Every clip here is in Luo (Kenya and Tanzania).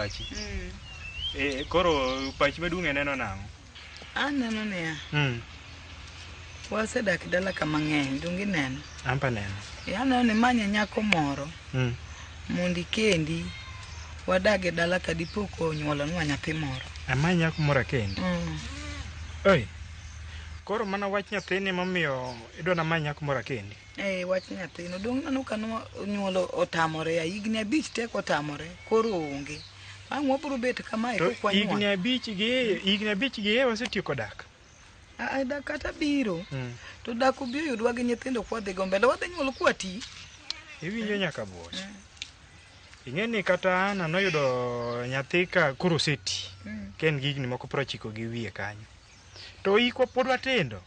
pachi. Koro pachi maduong' en neno nang'o? Aneno niya. Wasedak e dala kama ng'eny, donge ineno? An be aneno. Aneno ni manye nyako moro. Mondo ikendi wadag e dala ka dipo ka onyuolonwa nyathi moro. Amany nyako moro akendi? Oi. Koro mana wach nyathini momiyo idwa namany nyako moro akendi? Wach nyathino. Dong' neno ka onyuolo otamore ya higni 5 tek otamore koro onge. Ang' wabiro bet kamae To kok wanyuol. higni 5 gi wasetieko dak. Dak kata biro. To dak obi oyudwa gi nyithindo kwa dhi go mbele wadhi nyuol kwati. Iwinjo nyaka buoch. Ing'e ni kata Ana noyudo nyathi ka koro oseti. Ka en gi higni moko 90 gi wiye kanyo. To ikwa pod watindo.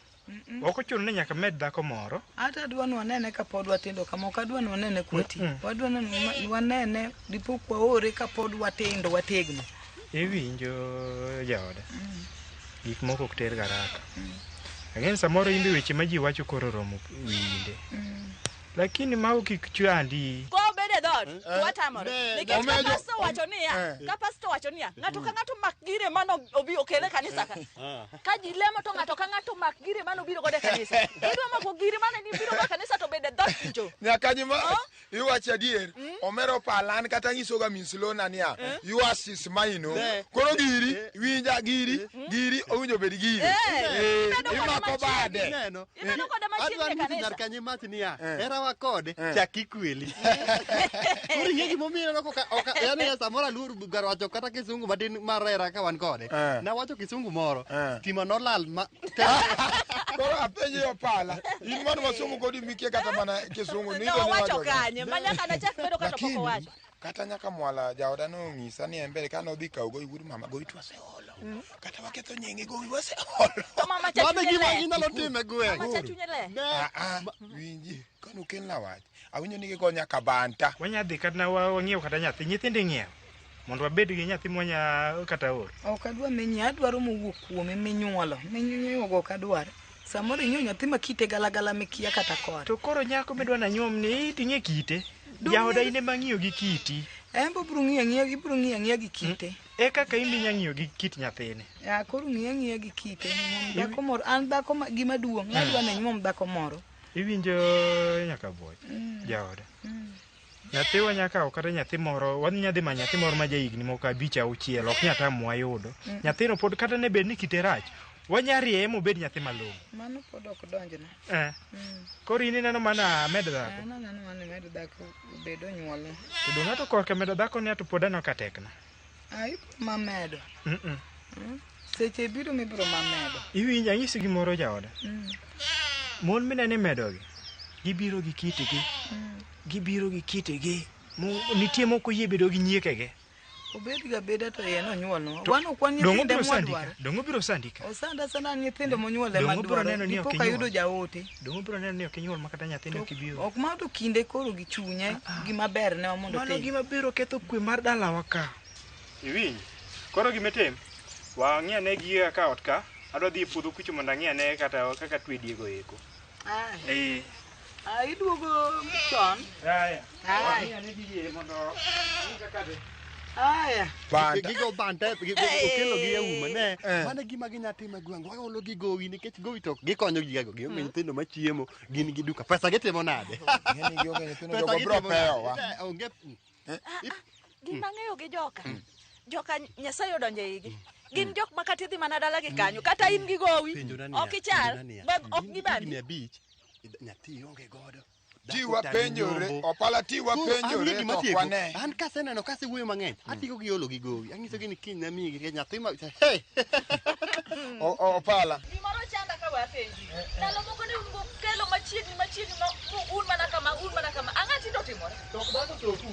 Ok ochuno ni nyaka med dhako moro. Ata adwa ni wanene ka pod watindo kama, ok adwa ni wanene kwati. Wadwa ni wanene dipo kwaore ka pod watindo wategno. Iwinjo jaoda. Gik moko ok ter garaka. Ang'e ni samoro in be weche ma ji wacho koro oromo winde. Lakini mago kik chandi. Go bed e dhoot, to watamore. Nikech ka pastor wacho niya, ka pastor wacho niya, ng'ato ka ng'ato mak gire mano obi okele kanisa ka. Ka ji lemo to ng'ato ka ng'ato mak gire mano obiro godo e kanisa. Idwa mako gire mane ni biro go e kanisa to bed e dhoot kicho. Nyaka nyima iwacho adier, omero palan kata nyisoga min Silona niya, yours is mine. Koro giri, winja giri, giri owinjo bed giri. Imako bade. Ibedo kode machiegni e Adwa ni kanisa. nyar kanye mach niya, hera wa kode, chak ikweli. Koro ing'e gimomiyo ineno koka, oka, yani samoro aluor gar wacho kata kisungu matin mar hera ka wan kode. Nawacho kisungu moro, stima nolal ma Koro apenji Opala, in mano masomo kodi mikia kata mana kisungu ni No, to ni wacho wacho kanye, ma nyaka nachak bedo kata pok Lakini, owacho. Kata nyaka mwala jaoda nong'isa ni en bende kane odhi kawo gowi wuod mama gowi to waseolo. Kata waketho nyinge gowi waseolo. To mama cha Mano chunye gima ler. inyalo timo e gweng'. Mama cha chunye ler. Winji, kane okelna wach, awinjo ni gigo nyaka banta. Wanya dhi kata wang'iew kata nyathi, nyithindo ing'iewo. Mondo wabed gi nyathi mwanya kata oro. Ok adwa minyiewo, adwaro mowuok kuome minyuolo. Minyuogo ok adwar. Samoro inyiewo nyathi ma kite galagala mikia kata kore. To koro nyako midwa nanyuom ni ting'e kite. Jaoda in ema ng'iyo gi kiti. En bo biro ng'iyo ang'iya, ibiro ng'iyo ang'iya gi kite. E kaka in be inya ng'iyo gi kit nyathini. Ya, koro ng'iyo ang'iya gi kite. Nyuom dhako moro, an dhako ma, gima duong', adwa ni nyuom dhako moro. Iwinjo nyaka buoch, jaoda. Nyathiwa nyaka kaw kata nyathi moro, wanya dhi manyo nyathi moro ma ja higni moko 5 6, ok nyal tamwa yudo. Nyathino pod kata ne bed ni kite rach, wanya rieye mobed nyathi malong'o. Mano pod ok donjna. Koro in ineno mana med dhako. An aneno mana med dhako obed onyuolna. To dong' ng'ato korka medo dhako ni to pod aneno ka tekna. Ai, mamedo. Seche biro mibiro mamedo. Iwinjo, anyisi gimoro jaoda. Mon mineno imedogi, gibiro gi kitgi. Gibiro gi kitgi. Nitie moko oyie bedo gi nyiekege. Obed ga beda to en onyuolnwa. To Wan ok wan dong' nyithinde obiro sandi mwadwaro. ka? Dong' obiro sandi ka? Osanda sanda nyithindo monyuol ema Dong' obiro dwaro. neno ni ok Dipo ka inyuol. yudo jaote. Dong' obiro neno ni ok inyuol ma kata nyathini ok ibi. Ok ma to kinde koro gi chunye gima ber ne mondo Mano otim. gima biro ketho kwe mar dalawa ka. Iwinj? Koro gima itim, wang'i ane gige ka ot ka. Adwa dhi e puodho kucho mondo ang'i ane kata kaka twe diego eko. Iduogo chon. Aya. Aya. Wang'i ane gige mondo ang'i kaka dhi. Aya. Banta. Gigo banta, okelo gi e uma ne. Mano e gima ginya timo e gweng'. Waolo gi gowi nikech gowi to gikonyo gi gago. Gionge nyithindo machiemo, gin gi duka. Pesa gitimo nade? Ng'eni gionge nyithindo, Pesa jogo biro gitimo nade? peyowa. Onge. Gima ang'eyo gi joka. Joka Nyasaye odonjo e igi. Gin jok ma kata idhi mana dala gi kanyo, kata in gi gowi, Penjona niya, ok ichal, penjona niya. ba ok In gi gibandi. higni 5, nyathi ionge godo. Ti Dhako tami wapenjore, nyombo. Opala ti Koro, an wapenjore gima to tieko, wane. An kaseneno kasewuoyo mang'eny, atieko gi olo gi gowi. Anyiso gi ni kiny namiyi gi nyathi ma hey! Opala. Gimoro chanda ka we apenji. Ndalo moko ne un go kelo machiegni machiegni ma un mana kama, un mana kama. Ang'o tinde otimore? To ok dhako to okuku.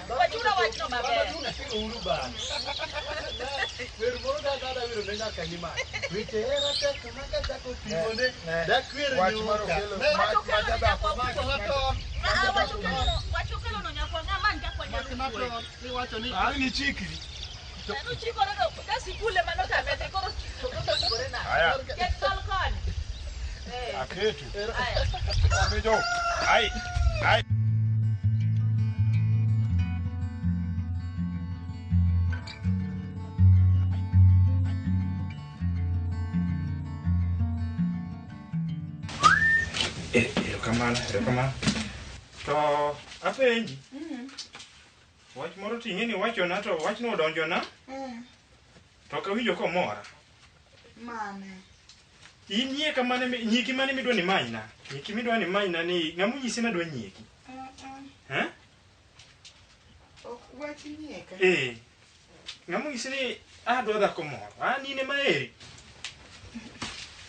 Wachuna wachno maber. Dhako to uru bang'. Wer moro da dada wero ne nyaka ni ma. Weche hera tek ma ka chako pimone, dakwer Wach mar nyuka. okelo, Ne, ma Okelo ni dhako. nyakwa Mak na ton. Wach okelo, wach okelo no nyakwa ng'ama nyakwa Mak na nyalo ton. Iwacho ni Ang' ni chikri. Nanu chikore to ka sikule mano tame dhi koro chikore na. Aya. Ket tol koni. Aketo. Aya. Abejo. Ai. Ai. Erokamano, erokamano. To apenji. Wach moro ting'e ni wachona to wachno odonjona. To ok awinjo komora. Mane? In nyieka mane nyiki mane midwa ni manyna? Nyiki midwa ni manyna ni ng'ama onyisi ni adwa nyieki? Eh? Ok wach nyieka. Eh. Ng'ama onyisi ni adwa dhako moro? An in ema eri.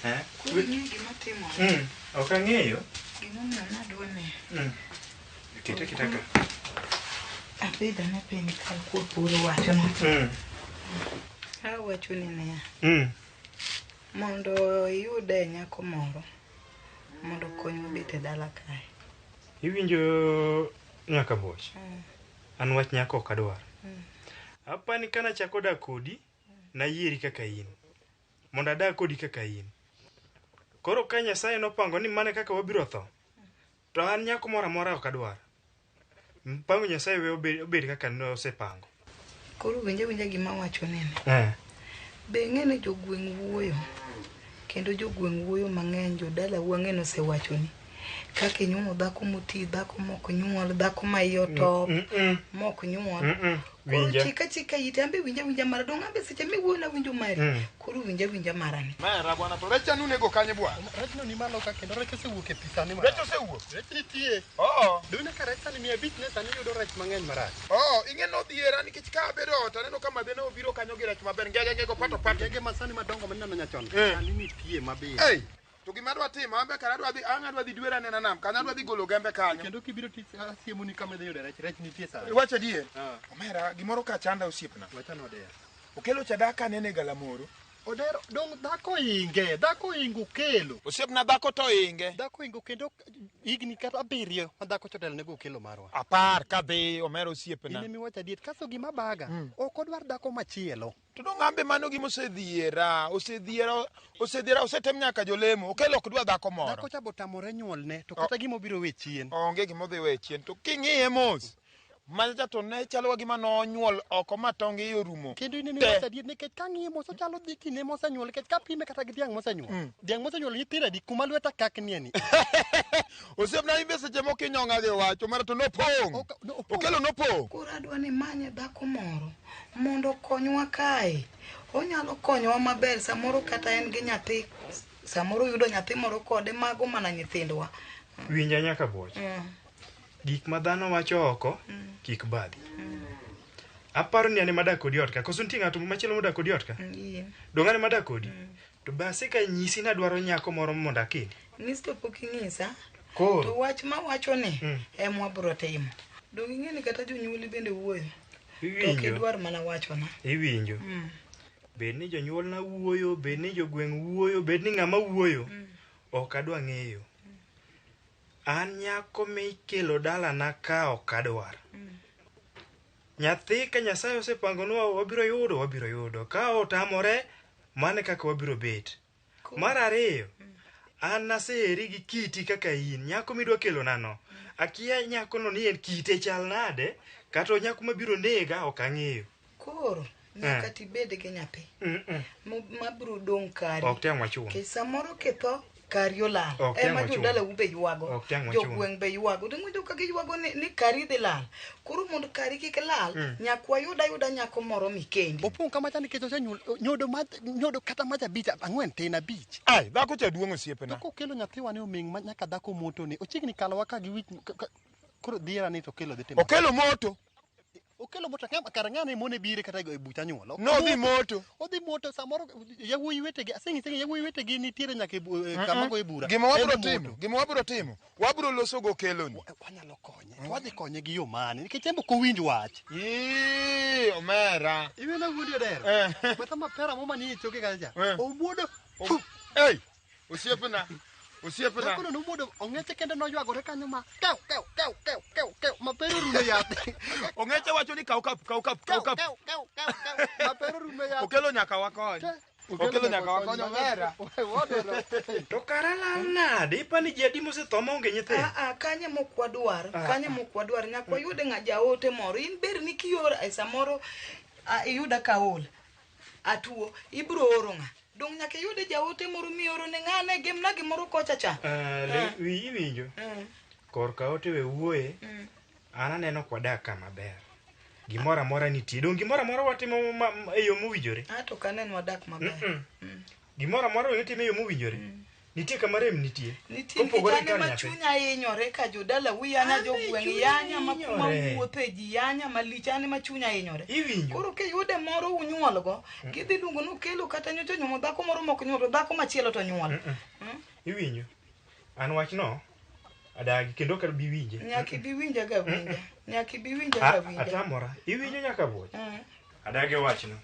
Eh? Koro ing'e gima timore. Ok ang'eyo. Gimomiyo nadwa ni Kete aketa ka. abed ane piny ka kwapuro wachono. Awachoni niya, mondo iyude nyako moro mondo okonywa bet e dala kae. Iwinjo nyaka boch. An wach nyako ok adwar. Apani kana chako dak kodi, nayieri kaka in. Mondo adag kodi kaka in. Koro ka Nyasaye nopango ni mane kaka wabiro tho, to an nyako moro amora ok adwar. Mpango Nyasaye we obed kaka nosepango. Koro winja winja gima awachonini. Be ing'e ni jogweng' wuoyo, kendo jogweng' wuoyo mang'eny, jodalau ang'e ni osewachoni. Kaka inyuomo dhako moti, dhako mok nyuol, dhako ma iye otop, mok nyuol. Koro chika chika ite, ambe winja winja mara, dong' ambe seche miwuoyo nawinjo mari. Koro winja winja marani. Mera bwana to rech anunego kanye bwana? Rechno ni malo ka kendo rech osewuok e pi sani marach. Rech osewuok? Rech nitie. Oo. Dong' ka rech sani 500 ne sani yudo rech mang'eny marach. Oo, ing'e nodhiera nikech ka abedo ot aneno ka madhene obiro kanyo gi rech maber. Ngege ngego pato pato. Ngege ma sani madongo maneno nyachon. Sani nitie maber. Ei. To gima adwa timo, an be kara adwa dhi, ang' adwa dhi dwera nena nam, kanyo adwa dhi golo gembe kanyo. Kendo kibiro tich asiemoni kama idhi yude rech, rech nitie sani. Iwacho adier? Omera, gimoro ka chanda osiepna. Wachano Odero. Okelo cha dhako anene e galamoro. Odero, dong' dhako inge, dhako ingo kelo. Osiepna dhako to inge. Dhako ingo kendo higni kata 7 ma dhako chotelo nego okelo marwa. 10 kadhi, omera osiepna. In emiwacho adier, kaso gima baga, ok odwar dhako machielo. To dong' ambe mano gima osedhiera, osedhiera, osedhiera, osetem nyaka jolemo. Okelo ok dwa dhako moro. Dhako cha botamore nyuolne, to kata gima obiro we chien. Onge gima odhi we chien. To king'iye mos, macha to ne chalo ka gima nonyuol oko ma tong' iye orumo. Kendo in emiwacho adier nikech kang'iye mos ochalo dhi kinde mosenyuol, nikech kapime kata gi dhiang' mosenyuol. Dhiang' mosenyuol nyithindo adi kuma lweta kaknie ni. Osiepna in be seche moko inyong'a gi wach, omera to nopong'. Okelo nopong'. Koro adwa ni manye dhako moro mondo okonywa kae. Onyalo konyowa maber, samoro kata en gi nyathi, samoro yudo nyathi moro kode, mago mana nyithindwa. Winja nyaka boch. Gik ma dhano wacho oko, kik badhi. Aparo ni an ema adak kodi ot ka, koso nitie ng'ato machielo modak kodi ot ka? Dong' an ema adak kodi? To be aseka nyisi ni adwaro nyako moro mondo akendi. Nyis to pok inyisa. Koro. To wach mawacho ni ema wabiro timo. Dong' ing'e ni kata jonyuoli bende wuoyo. To ok idwar mana wachona. Iwinjo. Bed ni jonyuolna wuoyo, bed ni jogweng' wuoyo, bed ni ng'ama wuoyo, ok adwa ng'eyo. An nyako mikelo dalana ka ok adwar. Nyathi ka Nyasaye osepangonwa wabiro yudo, wabiro yudo. Ka otamore, mano kaka wabiro bet. Mar ariyo, an naseheri gi kiti kaka in, nyako midwa kelonano. Akia nyakono ni en kite chal nade, kata nyako mabiro nega ok ang'eyo. Koro, nyaka tibed gi nyathi. Mabiro dong' kari. Ok tem wachun. Nikech samoro kitho, kari olal. Ema jodalau be ywago. Jogweng' be ywago. Dong' ka giywago ni kari dhi lal. Koro mondo kari kik lal, nyaka wayud ayuda nyako moro mikendi. Opong' kama cha nikech osenyuol nyodo kata mach 5, 4 tin 5. Ai, dhako cha duong' osiepna. To kokelo nyathiwa ni oming' ma nyaka dhako moto ni. Ochiegni kalowa ka gi wich koro dhiera ni to okelo dhi timo. Okelo moto. Okelo moto kar ng'ane mone bire kata e bucha nyuol. Nodhi moto. Odhi moto samoro yawuoyi wetegi, aseng'ise yawuoyi wetegi nitiere nyaka kama goye bura. Gima wabiro timo, gima wabiro timo, wabiro loso go keloni. Wanyalo konye. To wadhi konye gi yo mane? Nikech en ok owinj wach. Ii, omera. Iwena wuondi Odero. Mata mapera mo manie choke kacha. Omuodo. Ei, osiepna. Osiepna. Dhakono nomuodo ong'eche kende noywagore kanyo ma kew kew kew kew kew kew mapero rumo yath. Ong'eche wacho ni kaw kap kaw kap kaw kap. Kew kew kew kew mapero rumo yath. Okelo nyaka wakony. Okelo nyaka wakony omera. To kara lal nade? Ipani ji adi mosetho maonge nyithindo? Kanye mok wadwar, kanye mok wadwar, nyaka wayud ng'a jaote moro. In ber ni kioro e samoro iyuda ka ol. Atuo, ibiro oro ng'a? Dong nyaka iyude jaote moro mioro ne ng'ane gemna gimoro kocha cha. Wiyi winjo. Korka ote we wuoye. An aneno kwadak ka maber. Gimoro amora nitie. Dong gimoro amora watimo e yo mowinjore. Ato ok anen wadak maber. Gimoro amora watimo e yo mowinjore. Nitie kama rem nitie. Nitie nikech an ema chunya hinyore ka jodala wiyanya jogweng' yanya ma kuma wuothe ji yanya malich an ema chunya hinyore. Koro kiyude moro unyuolgo, gidhi luongo ni okelo kata nyocha onyuomo dhako moro mok nyuol to dhako machielo to nyuol. Iwinjo? An wachno adagi kendo ok abi winje. Nyaka ibi winja ga winja. Nyaka ibi winja ga winja. Atamora. Iwinjo nyaka buoch. Adagi wachno.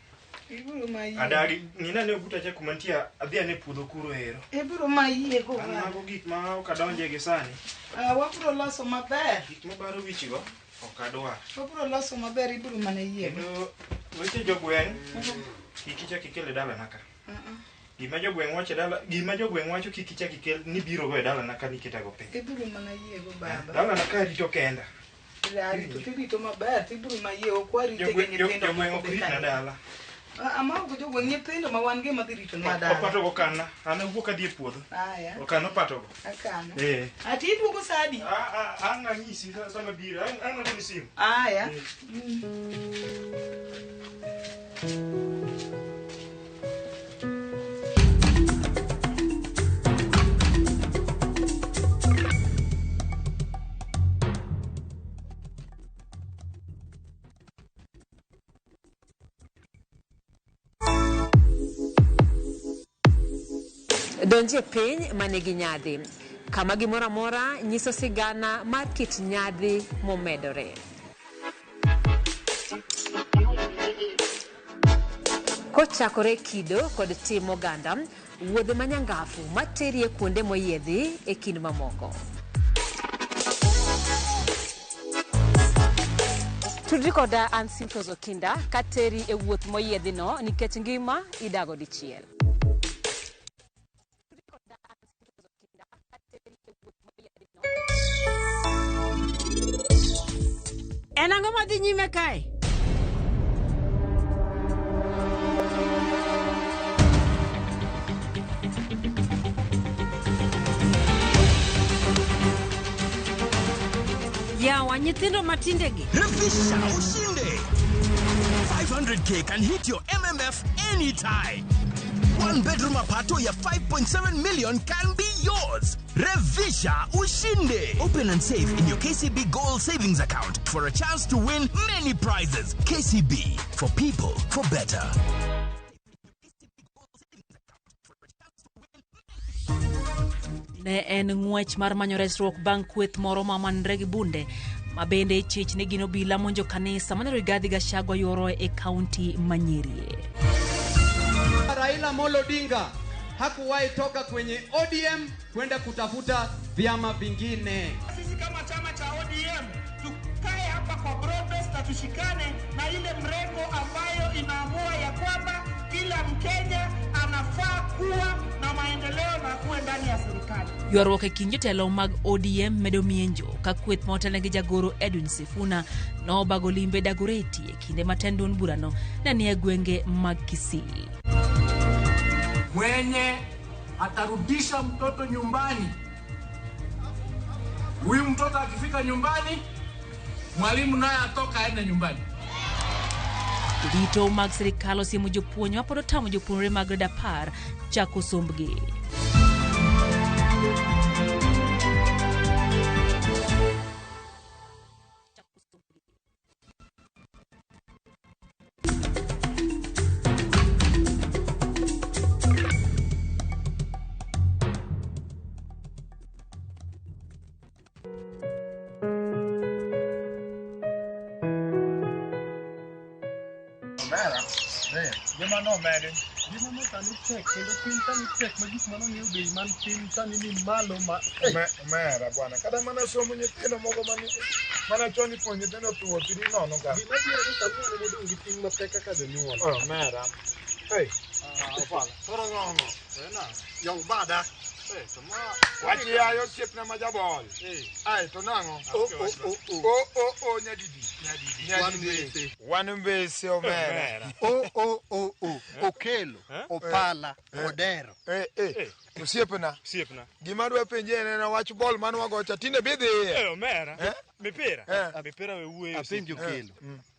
Ibiro ma yie. Adagi ng'ina ne obuta cha kuma nitie adhi ane puodho kuro ero. Ibiro ma yie go. An mago gik ma ok adonje gi sani. Wabiro loso maber. Gik mabaro wichgo ok adwar. Wabiro loso maber ibiro mana yie. Kendo weche jogweng' kik ichak ikel e dalana ka. Gima jogweng' wacho e dala, gima jogweng' wacho kik ichak ikel ni biro go e dalana ka niketago piny. Ibiro mana yie go baba. Dalana ka rito kenda. Arito tirito maber tibiro ma yie ok warite gi nyithindo. Jogweng' ok ritna dala. Ama ok jogweng' nyithindo ma wan gi ema dhi ritonwa dala. Opatogo kana, an awuok adhi e puodho. Aya. Okano opatogo. Akano. Eh. Ati iduogo sa adi? Ang' anyisi sama biro, ang' agoni simu. Aya. Donje piny manigi nyadhi, kama gimoro amora nyiso sigana mar kit nyadhi momedore. Kochakore kido kod tim oganda, wuodhe manyangafu materi e kuonde moyiedhi e kind mamoko. Tudri koda an Simfros Okinda kateri e wuoth moyiedhi no nikech ngima idago dichiel. En ang'o madhi nyime kae? Yawa, nyithindo matindegi. Revisha ushinde. 500k can hit your MMF anytime. One bedroom apartment ya 5.7 million can be yours. Revisha ushinde. Open and save in your KCB Gold Savings Account for a chance to win many prizes. KCB, for people, for better. Ne en ng'wech mar manyo resruok bang' kweth moro ma manre gi bunde ma bende chich ni gin obila monjo kanisa mane Rigathi Gachagua yoro e kaunti ma Nyeri. Raila Amolo Odinga hakuwahi toka kwenye ODM kwenda kutafuta vyama vingine. Sisi kama chama cha ODM tukae hapa kwa broad-based na tushikane na ile mrengo ambayo inaamua ya kwamba kila Mkenya anafaa kuwa na maendeleo na kuwe ndani ya serikali. Ywaruok e kind jotelo mag ODM medo mienjo ka kweth ma otelne gi jagoro Edwin Sifuna nobago limbe Dagoretti e kinde ma tend duond burano ne ni e gwenge mag Kisii. Mwenye atarudisha mtoto nyumbani, huyu mtoto akifika nyumbani, mwalimu naye atoka aende nyumbani. Rito mag sirikal osiemo jopuonj ma pod otamo jopuonjre mag grade 10 chako sombgi. Gima nomedi. Gima no sani tek kendo piny sani tek ma gik mano ng'iewo bei man piny sani ni malo ma. Omera bwana, kata mana somo nyithindo moko mana chon ipuonjo nyithindo thuo tiri nono ka. Gima biro ni sani wan modong' gi ting' mapek kaka jonyuol. Omera. Hey. Opala. Koro ng'ong'o. Yong bada. Wach yayo osiepna ma jabol. Ai to nang'o? O o o nyadidi. Nyadidi. Wan mbese omera. O o o o. Okelo. Opala. Odero. Osiepna. Osiepna. Gima adwa penje en en wach bol mane wagocha tinde be dhiye. Omera. Mipira. Mipira we wuoyo. Apenjo Okelo.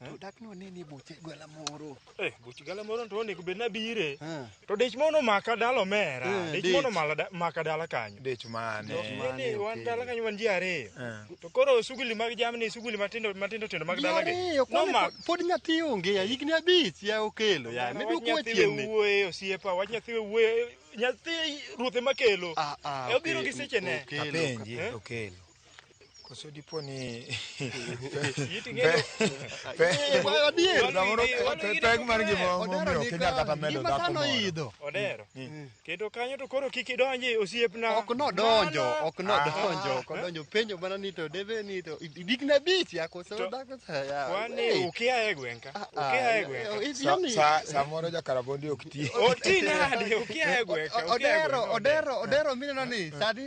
To dak no nene buche gwela moro. Buch gala moro to onego bed nabire. To dich mono maka dala omera. Dich mono maka dala kanyo. Dich mane? Nene wan dala kanyo wan ji ariyo. To koro suguli mag jamni, suguli matindo matindo tindo mag dala gi. No mak. Pod nyathi onge ya higni 5 ya Okelo ya. Ne dwoko Wach nyathi chien ni. we wuoye osiepa, wach nyathi we wuoye. Nyathi ruoth ema kelo. Obiro gi sechene. Apenji Okelo. Koso dipo ni pek mar gima omiyo ok inyal kata medo dhako moro. Odero. Kendo kanyo to koro kik idonji osiepna. Ok nodonjo, ok nodonjo, ok odonjo. Penjo mana ni to debe ni to higni 5 ya koso dhako ya. Kwani ukia e gweng' ka? Ukia e gweng' ka? Samoro jakarabondi ok ti. Oti nade ukia e gweng' ka? Odero, odero, odero mineno ni sani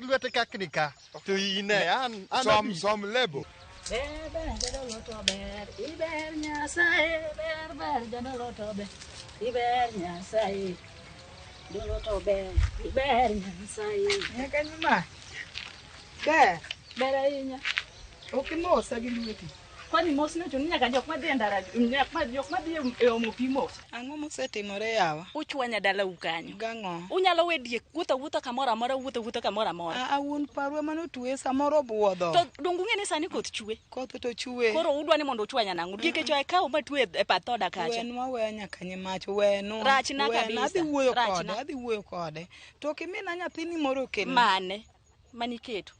lwete kakni ka. To ine an Som lebo. Ber ber jadolo to ber, iber Nyasaye, ber ber jadolo to ber, iber Nyasaye, dolo to ber, iber Nyasaye. Nyaka nyuma. Ber. Ber ahinya. Ok imosa gi lweti. Kwani mos nochuno ni nyaka jok madhi e ndara, jok madhi e omo pi mos. Ang'o mosetimore yawa? Uchwanya dalau kanyo. Gang'o? Unyalo we diek wuotho awuotha kamoro amora, wuotho awuotha kamoro amora. A wuon parwa manotwe samoro obuodho. To donge ung'e ni sani koth chwe? Koth to chwe. Koro udwa ni mondo uchwanya nang'o? Diek echo ekaw matwe e path oda kacha. Wenwa weya nyaka nyimach, wenwa. Rachna kabisa. Adhi wuoyo kode, Rachna. adhi wuoyo kode. To ok imina nyathini moro okelni. Mane? Maniketo.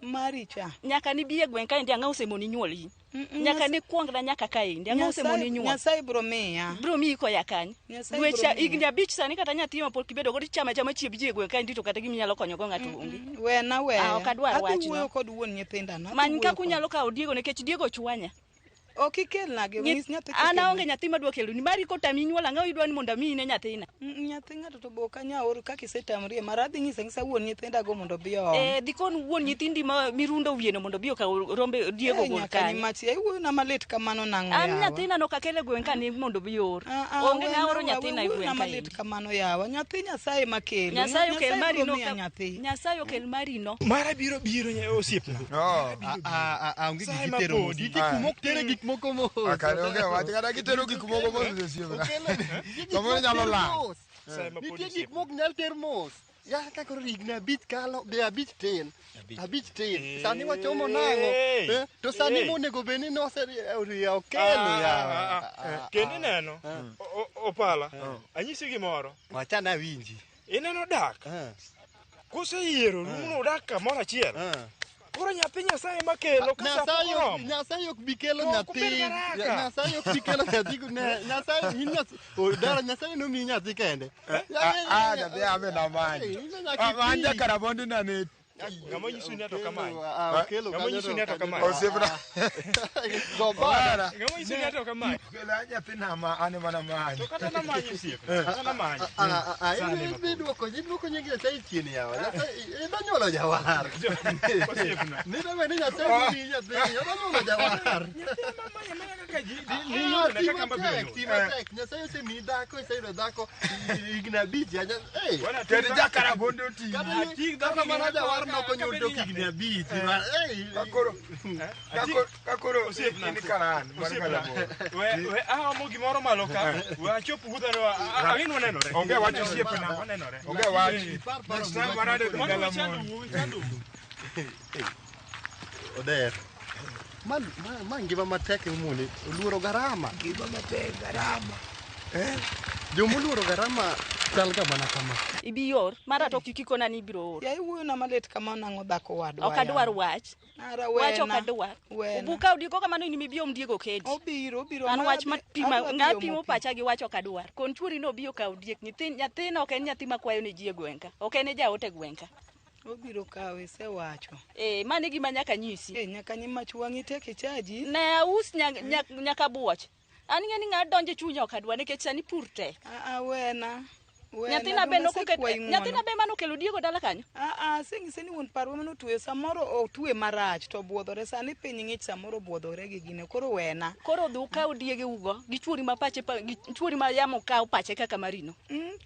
Mari cha. Nyaka nibi e gweng' kaendi ang'o osemoni nyuoli? Nyaka nikwongna nyaka kaendi ang'o osemoni nyuol? Nyasaye biro miya. Biro miyi koya kanye? Nyasaye Dweche biro miya. higni 5 sani kata nyathi ma pok ibedo godo ichamo achama chiemb ji e gweng' kaendi to kata gima inyalo konyogo ng'ato onge. Wena weya. Ah, ok adwar Adhi wachno. wuoyo kod wuon nyithindano. adhi Many wuoyo kaka kode. unyalo kawo Diego nikech Diego chwanya. Ok ikelnagi, nyis nyathi An kikelna. aonge nyathi madwa keloni. Mari kotami nyuol ang'o idwa ni mondo amiyi ne nyathina? Nyathi ng'ato to bo ok anyal oro kaka isetamri mara adhi nyise anyisa wuon nyithindago mondo obi oom. Dhi kon wuon nyithindi ma mirundo wiyeno mondo obi okaw rombe Diego gol nyaka kanyo. nyimach iwuoyo na malit kamano nang'o An yawa? nyathina nok akelo e gweng' ka ni mondo obi or. Onge ng'a oro nyathina e wuoyo na gweng' malit kaendi. kamano yawa. Nyathi Nyasaye makelo. Nyasaye okel mari biro no. miya nyathi. Nyasaye okel mari no. Mara biro biro osiepna. Onge Saye gik ma itero mos. podi. Nitie kuma ok tere gik moko mos. Akare onge wach kata gitero gik moko mos osiepna. Samoro nyalo lal. Nitie gik mok nyal ter mos. Ya ka koro higni 5 kalo, be 5 tin. 5 tin. Sani wachomo nang'o? To sani monego bed ni noseriya Okelo ya. Kendo ineno Opala, anyisi gimoro. Wachana awinji. Ineno dak. Kuseyiero rumono udak kamoro achiel. Koro nyathi Nyasaye makelo ka sa pok oromo. Nyasaye ok bi kelo To ok nyathi. obed garaka. Nyasaye ok bi kelo nyathi. Nyasaye in nyathi. Odara Nyasaye nomiyi nyathi kende. Nyathi ame namany. An jakarabondi na ne Ng'ama nyisi ni atoka many. Okelo Ng'ama nyisi ni atoka many. Osiepna. Gobara. Ng'ama nyisi ni atoka many. Kela nyathi nama an ema namany. To kata namany osiepna. Kata namany. Idwoko idwoko nying Nyasaye chien yawa. Nyasaye idwa nyuolo jawar. Osiepna. Nidwa ni Nyasaye nomiyi nyathi. Idwa nyuolo jawar. Nyathi Ti matek, ti matek. Nyasaye osemiyi dhako, iseyudo dhako higni 5 ya. Kendo jakarabondi oti. Kata mana jawar nokonyuol tok higni 5. Kakoro Osiepna. in karan mar Kalaboro. We aomo gimoro malo ka. We achop wuodhano. Ang'e ni wanenore. Onge wach osiepna. Wanenore. Onge wach. Next time warado gi Mano galamoro. wachando wuowi chando. Oder. Ma ngima matek emone oluoro garama. Ngima matek garama. Jomoluoro garama chal ga mana kama. Ibi or mara to kik ikona ni ibiro or. Ya iwuoyo na malit kamano nang'o dhako wadwa. Ok adwar wach. Ara Wach ok wena. adwar. Wena. Obuka odiko kamano in mibi om Diego kedi. Obiro, obiro. An Mara wach adhi- mapima adwa dhi ng'a omo pimo pi. pacha gi wach ok adwar. Kon chuori no obi okaw diek. Nyathina ok en nyathi makwayo ne ji e gweng' ka. Ok en e jaot e gweng' ka. Obiro kawe, isewacho. Mano e gima nyaka nyisi. Nyaka nyimach wang'i tek ichaji. Ne aus nyaka buoch. An ing'e ni ng'a donjo e chunya ok adwar nikech sani pur tek. Wena. Nyathina be nokoket nyathina be mano okelo diego dala kanyo. Ah ah, aseng'ise ni wuon parwa mane samoro otwe marach to obwodhore sani piny ng'ich samoro obwodhore gi gine koro wena. Koro dhi ukaw diege ugo gi chuori ma pache gi chuori ma yamo kaw pache kaka marino.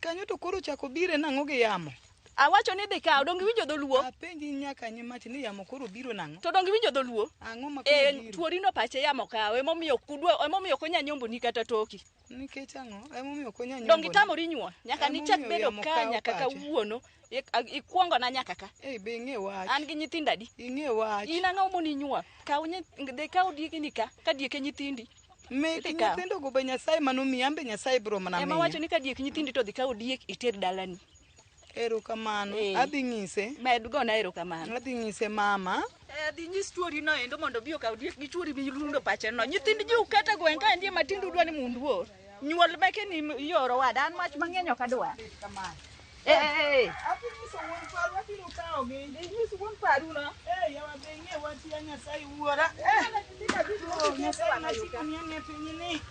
Kanyo to koro chako bire nang'o gi yamo? Awacho ni dhi kaw, donge iwinjo dholuo? Apenji nyaka nyimach ni yamo koro biro nang'o? To donge iwinjo dholuo? Ang'o ma koro biro? Chuori no pache yamo kaw, emomiyo kudwa, emomiyo ok onya nyomboni kata toki. Nikech ang'o? Emomiyo ok onya nyomboni. Donge itamori nyuol? Nyaka nichak bedo ka nyaka kawuono. Ikwongo na nyaka ka. Be ing'e wach. An gi nyithindo adi? Ing'e wach. In ang'o moni nyuol? Kaw dhi kaw diegeni ka, ka dieke nyithindi. Mek nyithindo go be Nyasaye manomiyi, an be Nyasaye biro mana miya. Ema wacho ni ka diek nyithindi to dhi kaw diek iter dalani. Erokamano. Adhi nyise. Med gona erokamano. Adhi nyise mama. Dhi nyis chuori no endo mondo obi okaw diek gi chuori milundo pache no. Nyithind ji ukete gweng' ka endie matindo udwa ni mundu uor. Nyuol meke ni ioro wada, an wach mang'eny ok adwar. Adhi nyiso wuon paru abiro kawogi. Dhi nyis wuon paru no. Yawa be ing'e wach ya Nyasaye wuora. Nyasaye nasiko ni ang'e pinyni.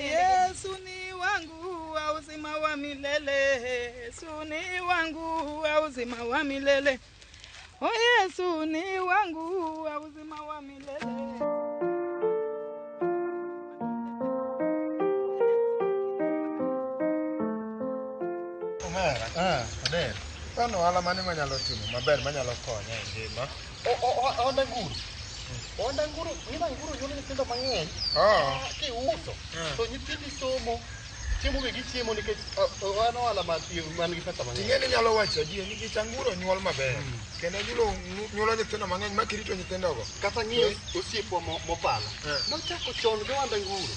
Yesu ni wangu wa uzima wa milele. Yesu ni wangu wa uzima wa milele. Oh Yesu ni wangu wa uzima wa milele. Omera, aber. Pano ohala mane manyalo timo maber manyalo konya e ngima? Onda nguru. Onda nguru, ngima nguru yudo nyithindo mang'eny. Kiuso to nyithindi somo. Chiemo be gichiemo nikech en ohala man gi pesa mang'eny. Ting'e ni nyalo wacho adier nikech anguro nyuol maber. Kendo nyuolo nyithindo mang'eny ma kirito nyithindogo. Kata ng'iyo osiepwa mopala. Nochako chon gi ohand anguro.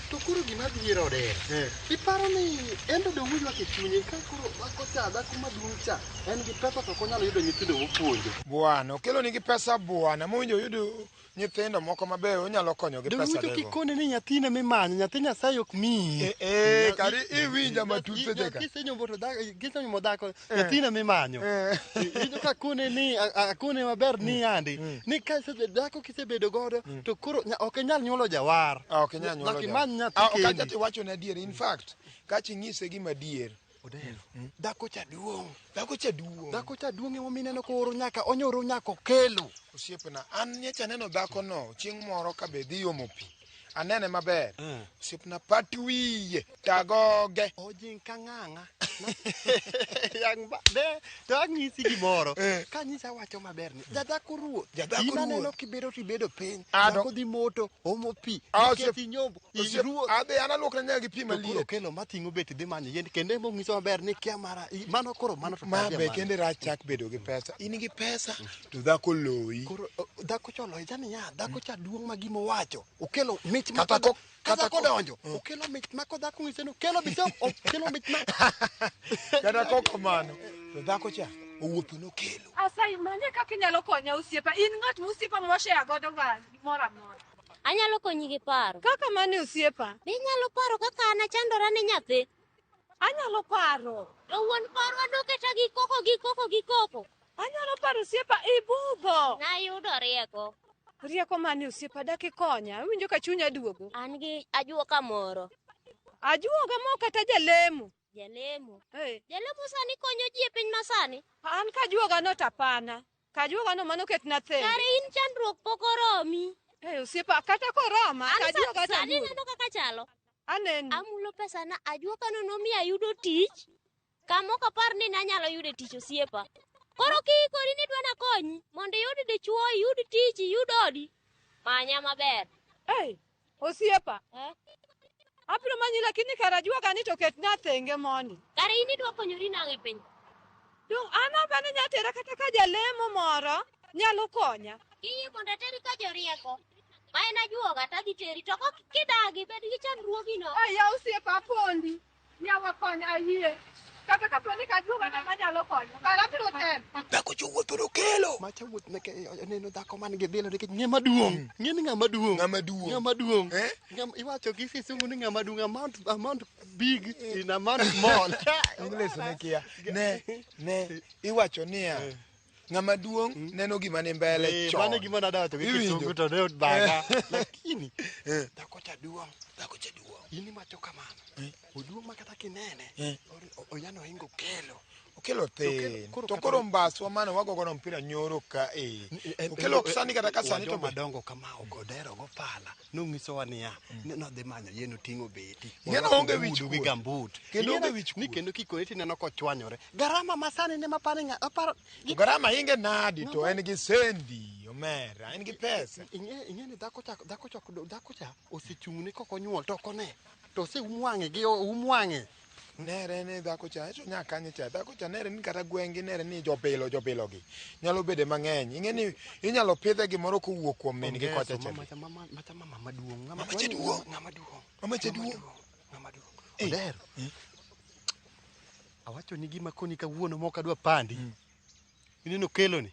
To koro gima dhiero odero. Iparo ni en to dong' oywak e chunye ka koro dhako cha, dhako maduong' cha, en gi pesa to ok onyal yudo nyithindo mopuonjo. Bwana, okelo nigi pesa bwana, mowinjo oyud nyithindo moko mabeyo onyalo konyo gi pesa Dong' dego. kikone ni nyathine mimanyo, nyathi Nyasaye ok miyi. Kari iwinja matut seche ka. Kisenyombo dhako, nyathine mimanyo. Iwinjo ka kone ni akone maber ni yandi, ni ka dhako kisebedo godo to koro ok inyal nyuolo jawar. Ok inyal nyuolo jawar. Nyaka imany nyathi kendi. Kacha tiwacho ne adier, in fact, kacha inyise gima adier. Odero. Dhako cha duong'. Dhako cha duong'. Dhako cha duong' emomiyo ineno kooro nyaka onyoro nyaka okelo. Osiepna, an nyocha aneno dhako no chieng' moro ka be dhi yomo pi. Anene maber. Osiepna pat wiye tagoge. Ojing ka ng'ang'a. Yang ba de to anyisi gimoro. Ka anyisi awacho maber ni jadhako ruoth. Jadhako In aneno ruoth. kibedo tibedo piny. Dhako dhi moto, omo pi. Nikech inyombo, in ruoth. Adhi an aluokra nyaka gi pi To koro maliet. okelo mating'o bet idhi manyo yien kendo emong'iso maber ni kia mara mano koro mano to Ma tabia be mane. kende rach chak bedo gi pesa. In gi pesa to dhako loyi. Koro dhako cha oloyi jani ya, dhako cha duong' ma gima owacho. Okelo mich ma Kata kata kodonjo. Okelo mich ma kodhako ng'ise ni okelo bisop, okelo mich ma. Kata kok kamano, to dhako cha owuotho nokelo. Asayi manye kaka inyalo konya osiepa. In ng'at mosiepa mwashare godo ga gimoro amora. Anyalo konyi gi paro. Kaka mane osiepa? Be inyalo paro kaka an achandora ne nyathi? Anyalo paro. To wuon parwa noketa gi koko gi koko gi koko. Anyalo paro osiepa, ibudho. Nayudo rieko. Rieko mane osiepa dak ikonya? Awinjo ka chunya duogo. An gi ajuoka moro. Ajuoga mo kata jalemo? Jalemo. Jalemo sani konyo ji e piny masani. An kajuoga no tapana. Kajuoga no mano ketna thenge. Kare in chandruok pok oromi. Osiepa kata koroma An kajuoga to sani aluoro. ineno kaka chalo. Aneno. Amulo pesana ajuoka no nomiyo ayudo tich. Kama ok apar ni nanyalo yude tich osiepa. Koro kiikori ni idwa nakonyi mondo iyud dichuo, iyud tich, iyud odi. Manya maber. Osiepa. Abiro manyi lakini kar ajuoga ni to ketna thenge mondi. Kare in idwa konyori nang'o e piny? Dong' an abane nya tera kata ka jalemo moro nyalo konya. Kiyie mondo ateri ka jorieko. Ma en ajuoga tadhi teri to kok kidagi bed gi chandruogino. Ya osiepa apondi. Yawa konya ayie. Kata kapo ni kajuoga na manyalo konyo. Kara abiro temo. Dhako cha owuotho nokelo. Macha wuoth neke oneno dhako man gi dhilo nikech ng'ama duong'. Ng'e ni ng'ama duong'. Ng'ama duong'. Ng'ama duong'. Iwacho gi kisungu ni ng'ama duong' amount big in amount small. English ne kia. Ne iwacho niya. Ng'ama duong' neno gima ni mbele Eh, chon. mano e gima nadawacho gi Iwinjo? kisungu to ne odbaga. Lakini dhako cha duong'. Dhako cha duong'. In iwacho kamano. Oduong' ma kata kinene, oyano ohingo kelo. Okelo thin. To koro mbaswa mane wagogono mpira nyoro ka e. Okelo sani kata ka sani to madongo kama ogodero go pala nonyisowa niya ni nodhi manyo yien oting'o beti Ing'e ni Orwako oonge wich ogudu gi kuot. gambut Kendo Ing'e onge wich ni kendo kikone tineno kochwanyore garama masani ne mapare ng'a aparo To garama inge nadi to en gi sendi omera en gi pesa. Ing'e ni dhako cha dhako cha dhako cha osechung'ne kok onyuol to ok one to oseum wang'e gi oum wang'e Nere ni dhako cha eto nya kanye cha dhako cha nere ni kata gweng'gi nere ni jobilo jobilo gi nyalo bede mang'eny ing'e ni inyalo pidhe gimoro kowuok kuom min gi kocha cha. Macha mama macha mama maduong' Mama cha duong'. ng'ama duong' Mama cha duong'. Ng'ama duong'. Odero. Awacho ni gima koni kawuono mok adwa pandi. Ineno kelo ni.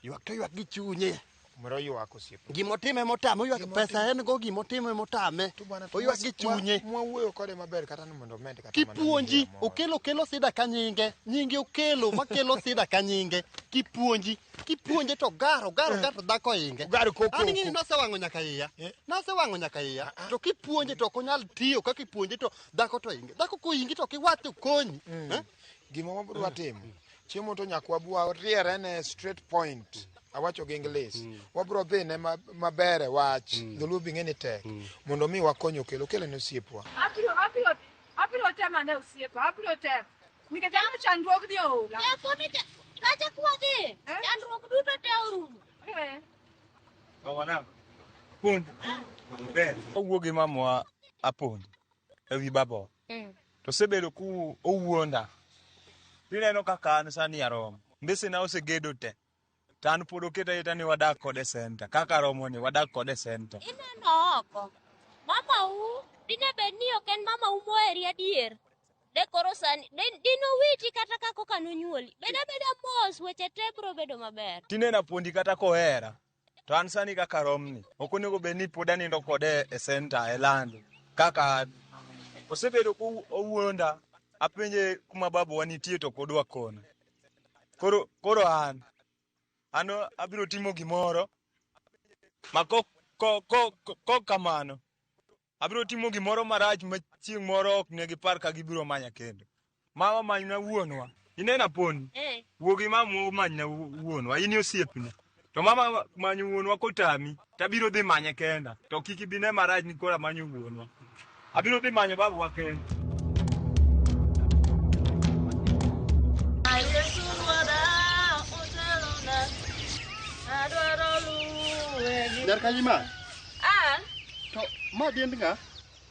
Ywak to ywak gi chunye. Moro ywak osiepa. Gimotime motame oywak pesa en go gimotime motame. Oywak gi chunye. Mwawuoyo kode maber kata ni mondo omed kata mana Kipuonji okelo kelo sida ka nyinge. Nyinge okelo makelo sida ka nyinge. Kipuonji kipuonje to garo garo garo to dhako inge. Garo koko. An ing'e ni nosewang'o nyaka iya. Nosewang'o nyaka iya. To kipuonje to ok onyal tiyo kaka ipuonje to dhako to inge. Dhako koingi to kiwach to konyi. Eh? Gima wabiro timo chiemo to nyaka wabwa riere ne straight point awacho gi English wabiro dhi ne maber e wach dholuo bi ng'e ni tek mondo mi wakony okelo okelo ne osiepwa Abiro abiro abiro temo ane osiepa, abiro temo. Nikech aneno chandruogni oula. Kacha kwadhi, chandruok duto te orumo. Owuo gi mamwa Apondi ewi babawa. To osebedo ku owuonda. Tineno kaka an sani aromo. Mbesena osegedo te. To an pod oketa aketa ni wadak kode e center. Kaka aromo ni wadak kode e center. Ineno oko. Mamau dine bed ni ok en mamau moheri adier. De koro sani dinowiti kata ka koka nonyuoli. Bed abeda mos weche te biro bedo maber. Tineno Apondi kata kohera. To an sani kaka aromni. Ok onego bed ni pod anindo kode e center e lando. Kaka an. Osebedo ku owuonda. Apenje kuma babawa nitie to ok odwa kona. Koro, koro an an abiro timo gimoro ma kok ko, ko, ko, kok kamano abiro timo gimoro marach ma chieng' moro ok ne gipar ka gibiro manya kendo. Mama manyna wuonwa. Ineno Apondi? Eh. Wuo gi mama omanyna wuonwa. In e osiepne. To mama manyo wuonwa kotami, tabiro dhi manye kenda. To kik ibi ne marach ni koro amanyo wuonwa. Abiro dhi manyo babawa kenda. Yesu Ruodha otelona, adwaro luwe gi- Nyar Kanyima, An to ma diend ng'a?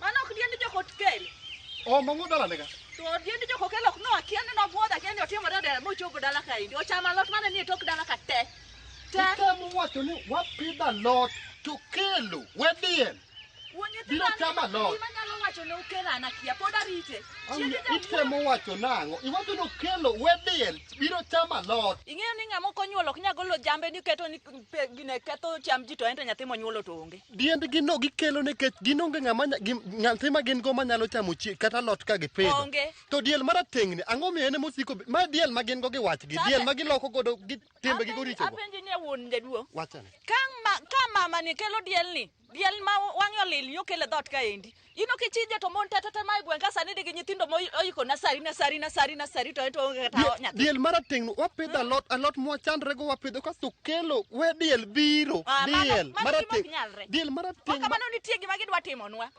mano ok diend jok okel. O mang'o dalane ka? To diend jok okel ok no akia ni nobwodho akia ni otimore odera mochopo dala kaendi. Ochamo alot mane nie tok dala ka te. Te. Itemo wacho ni wapidho alot to kelo we diel. Wuon Biro nyithindo chamo alot. gima nyalo wacho ne okelo an akia pod arite. Chieng' jaduong'. Itemo wacho nang'o? Iwacho ni okelo we diel biro chamo alot. Ing'eyo ni ng'ama ok onyuolo ok nyal golo jambe ni keto ni gine ketho cham ji to en to nyathi monyuolo to onge. Diendgi no gikelo nikech gin onge ng'ama nyathi ma gin go manyalo chamo kata alot ka gipidho. Onge. To diel marateng'ni ang'o miyo en emosiko ma diel ma gin go gi wachgi diel ma giloko godo gi timbegi go richogo. Apenji ni wuon jaduong'. Wachane. Ka mama ni kelo diel ni, diel ma wang'e olil ni okelo e dhoot kaendi. In ok ichije to mon te te te ma e gweng' ka sani nigi nyithindo moiko nasari nasari nasari nasari to en to onge kata nyathi. Diel marateng'no wapidho alot alot mwachandre go wapidho kasto kelo we diel biro Ah, diel mano gima ok marateng' nyalre. diel marateng' Mano nitie gima gidwa timonwa.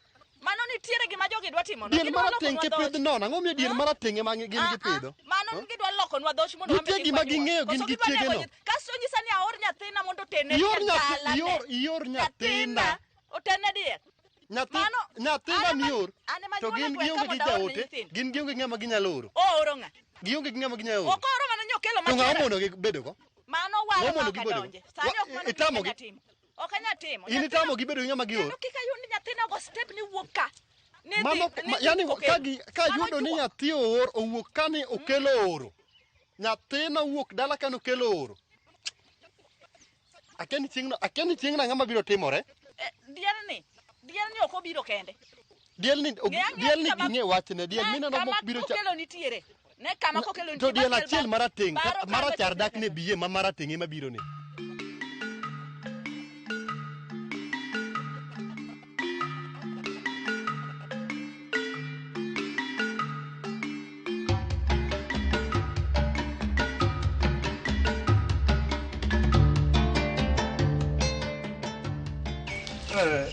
Mano nitiere gima jogi dwa timonwa. diel Gidwa marateng' lokonwa dhoch. kipidh nono ang'o miyo diel marateng' ema gin gipidho? Mano gidwa lokonwa dhoch mondo Nitie wan be gima kik wanyuol. ging'eyo gin Koso gi gidwa nego chiege no. Kasto nyisa ni aor nyathina mondo otene Ior diel nyathi dalane. ior ior nyathina. Otene diel. Nyathi Mano- nyathina an ema- mior an ema to nyuola gin gweng' gionge ka gi mondo aorne jaote nyithindo. gin gionge gi ng'ama ginyalo oro. Ooro ng'a? Gionge gi ng'ama ginyalo oro. Ok ooro mano nyokelo To ng'a machera. omono gi bedo go? Mano waro Ng'o ma mondo ok gibedo go? adonje. Sani ok mano Itamogi? gima anyalo timo. Ok anyal timo. In itamo gi bedo gi ng'ama gioro? Kendo kik ayud ni nyathina ogo step ni wuok ka. Ni dhi- Mano ni ma, dhi yani kokelo. ka gi ka Mano yudo ni juok. nyathi oor owuok kani okelo oro. Nyathina owuok dala kani okelo oro. Akia ni chieng'no akia ni chieng'no ang'o mabiro timore. Dielni, dielni ok obiro kende. Diel ni Ng'e ang'eya diel ni kama- ging'e wachne diel mineno Kama mok biro cha okelo nitiere. Ne kama kokelo To nitie diel makel achiel marateng' baro kar marachar machopo dak ne biye ma marateng' ema biro ni.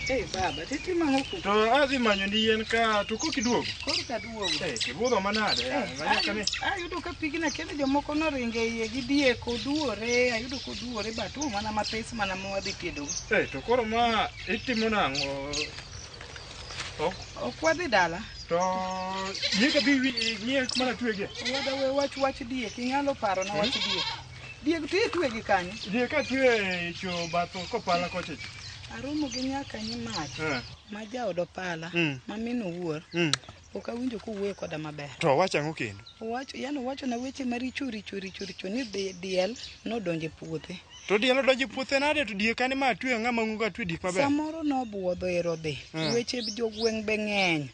Eh, baba, titimo ang'o ku? To adhi manyo ni yien ka to kok iduogo. Koro kaduogo. Eh, ibudho manade? Eh, Manyaka ni. Ayudo ka pigna kendo jomoko noringe iye gi diek oduore, ayudo koduore but tuo mana mathis mana mawadhi tedogo. Eh, to koro ma itimo nang'o? Ok. Ok wadhi dala. To diek adhi ng'iye kuma natwege. Owada we wach wach diek, inyalo paro na wach diek. Diek to itwe gi kanye? Diek atwe cho bath kopala kocha cha. Aromo gi nyaka nyimach Eh. ma jaod opala ma min owuor. Ok awinjo kowuoyo koda maber. To owacho ang'o kendo? Owacho, yani owacho na weche maricho richo richo richo ni diel nodonjo e puothe. To diel odonjo e puothe nade to diek ane ma atwe ng'ama ng'ugo atwe diek maber. Samoro nobuodho ero dhi. Weche jogweng' be ng'eny.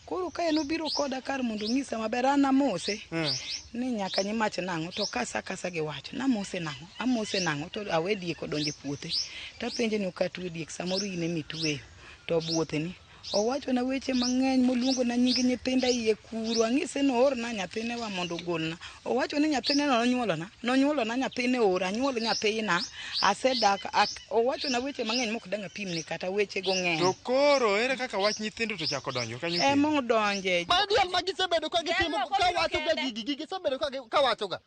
Koro ka en obiro koda kar mondo onyisa maber an amose ni nyaka nyimach nang'o to kasa kasa gi wach namose nang'o amose nang'o to awe diek odonjo e puothe tapenje ni ok atwe diek samoro in ema itweyo to obuotheni owachona weche mang'eny moluongona nying nyithinda iye kuro ang'ise ni oorna nyathinewa mondo ogolna owacho ni nyathine no nonyuolona nonyuolona nyathine ora anyuol nyathina asedak owachona weche mang'eny mok dang' apimni kata wechego ng'eny To koro ere kaka wach nyithindo to chako donjo kanyo kendo? ema odonje Ma diel ma gisebedo ka gitimo ka wacho ga gigi gigi gisebedo ka ka wacho ga.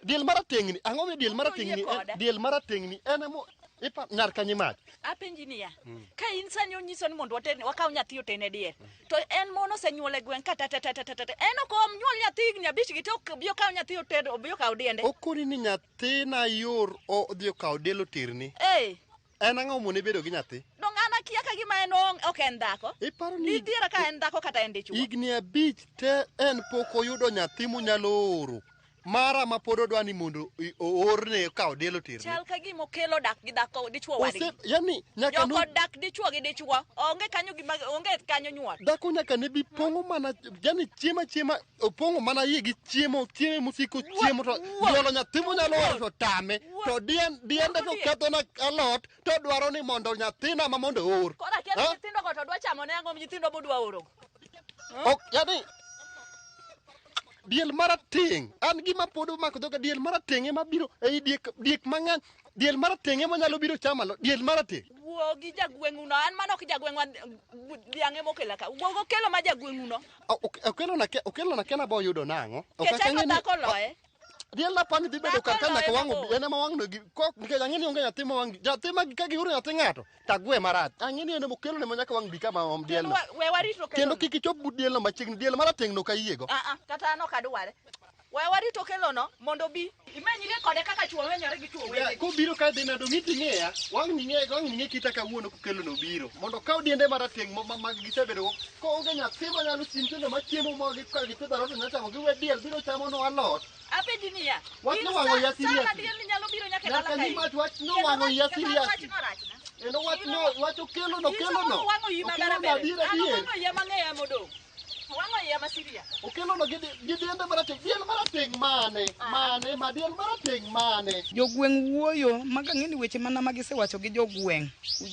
Diel marateng' ni ang'o mi diel marateng' ni diel marateng' ni en emo ipa nyar kanyimach. Apenji niya, ka in sani onyiso ni mondo water wakaw nyathi otene diel to en mon osenyuol e gweng' ka ta ta ta ta ta ta en ok onyuol nyathi higni abich gi to ok obi okaw nyathi oter obi okaw diende. Okoni ni nyathina yor odhi okaw diel oterni. Eh, En ang'o omone bedo gi nyathi? dong an akia ka gima en ok en dhako. Iparo ni Nithiera ka en dhako kata en dichuo. higni abich te en pok oyudo nyathi monyalo oro. Mara ma pod odwa ni mondo oorne okaw diel oterni. Chal ka gima okelo dak gi dhako dichuo wadgi. Yani nyaka Joko dak dichuo gi dichuo. Onge kanyo gima onge kanyo nyuol. dhako nyaka ne bi pong'o mana yani chiemo achiema opong'o mana iye gi chiemo chiemo mosiko chiemo to nyuolo nyathi monyalo oro to tame to diende to kethona alot to dwaro ni mondo nyathina ma mondo oor. Koro akia ni nyithindo go to dwa chamo ne ang'o nyithindo modwa oro. Ok yani diel marateng' an gima pod omako dhoga diel marateng' ema biro ei diek diek mang'eny diel marateng' ema nyalo biro chamo alot diel marateng' Wuo gi jagweng'uno an mano ok jagweng'wa dhiang' emokela ka. Wuog okelo ma jagweng'uno. okelona okelona kena bo yudo nang'o Ok Kech ang'e eko ni- dhako loye. diel na pani dhi bedo kar ka Dhako nyaka loye wang' mabor. en ema wang' no gi kok nikech ang'e ni onge nyathi ma wang' nyathi ma ka gioro nyathi ng'ato tagwe marach ang'e ni en ema okelone ma nyaka wang' bi kama om diel no We warit okelone. kendo kik ichop but diel no machiegni diel marateng' no ka iyiego Ah ah, kata an ok adware. We warit okelono mondo obi. Imenyri kode kaka chuo menyore gi chuo wetegi. kobiro ka dhi nado ng'iti ng'eya wang' ni ng'e wang' ni ng'e kita kawuono kokelo no biro mondo okaw diende marateng' ma gisebedo go koonge nyathi manyalo nyithindo machiemo ma ka gipidho alot to nyalo chamo giwe diel biro chamo no alot Apenji niya. Wach in nowang'o iya sa ma seriously. diel ni nyalo biro nyaka e dala Nyaka kae. ni mach wach Kendo nowang'o iya rach- kendo seriously. wachno rachna. Kendo wach no wach okelo no In kelo no samoro wang'o iyi okelo no maberber. adier An adier owang'o iya mang'eya modong'. Owang'o iya ma siria. okelo no gi diende marateng' diel marateng' mane mane ma diel marateng' mane Jogweng' wuoyo maga ang'e ni weche mana magisewacho gi jogweng'.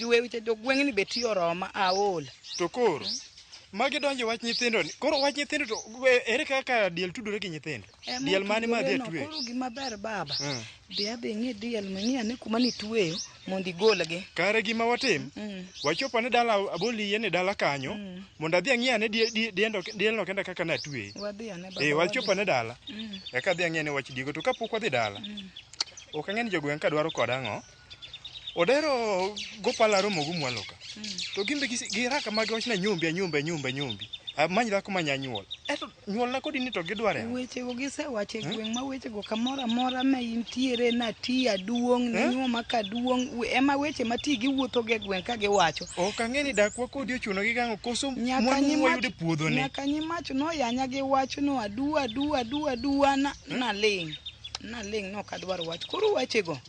Weche jogweng' ni be tiyo oroma aol. To koro magi donjo wach nyithindo ni. Koro wach nyithindo to ere kaka diel tudore gi nyithindo? Ema Diel mane ma adhi otudore no, atwe? Koro gima ber baba. Dhi adhi ing'i diel ming'i ane kuma nitweyo mondo igolgi. Kare gima watim, wachop ane dala abol yien e dala kanyo mondo adhi ang'i ane dielno kenda kaka natweye. Wadhi ane baba. Eh, wachop wadhi. ane dala. Eka adhi ang'i ane wach diego to kapok wadhi dala. Ok ang'e ni jogweng' ka dwaro koda ang'o. Odero gopala romo go mwalo ka. To gimbe giraka mag wach na nyombi anyombi anyombi anyombi. Amany dhako ma nya nyuol. Eto nyuolna kodi ni to gidware ang'o? Wechego gisewacho e gweng' ma wechego kamoro amora ma intiere nati aduong' ninyuoma kaduong' ema weche ma ti giwuotho go e gweng' ka giwacho. Ok ang'e ni dakwa kodi ochuno gi gang'o koso Nyaka mwandu nyimach mwayudo e puodho ni. nyaka nyimach noyanya gi wachno aduwa aduwa aduwa aduwa na naling' naling' nok adwar wach koro wechego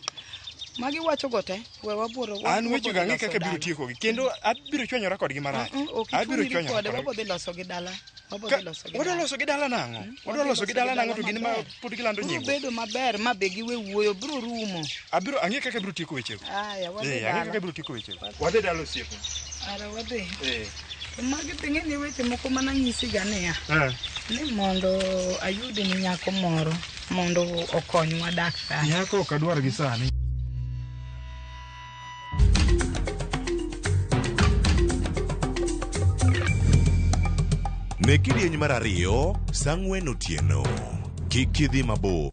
magiwachogo te we wabuoro An wechego ang'e kaka abiro tiekogi kendo abiro chwanyora kodgi marach. Ok Abiro ichwanyri chwanyora kode kodgi. wabodhi loso gi dala. Wabodhi loso gi Wadwa dala. loso gi dala nang'o? Wadwa loso gi dala nang'o to gin ma pod gilando Biro nyingwa. bedo maber ma be giwe wuoyo biro rumo. Abiro ang'e kaka abiro tieko wechego. Aya, wadhi Eh, ang'e dala. kaka abiro tieko wechego. Wadhi dala osiepa. Ara wadhi. Eh. To magi to ing'e ni weche moko mana nyisiga niya. Eh. Ni mondo ayud ni nyako moro mondo okonywa dak ka. Nyako ok adwar gi sani. Ne kidieny mar ariyo, sa ang'wen otieno. Kik idhi mabor.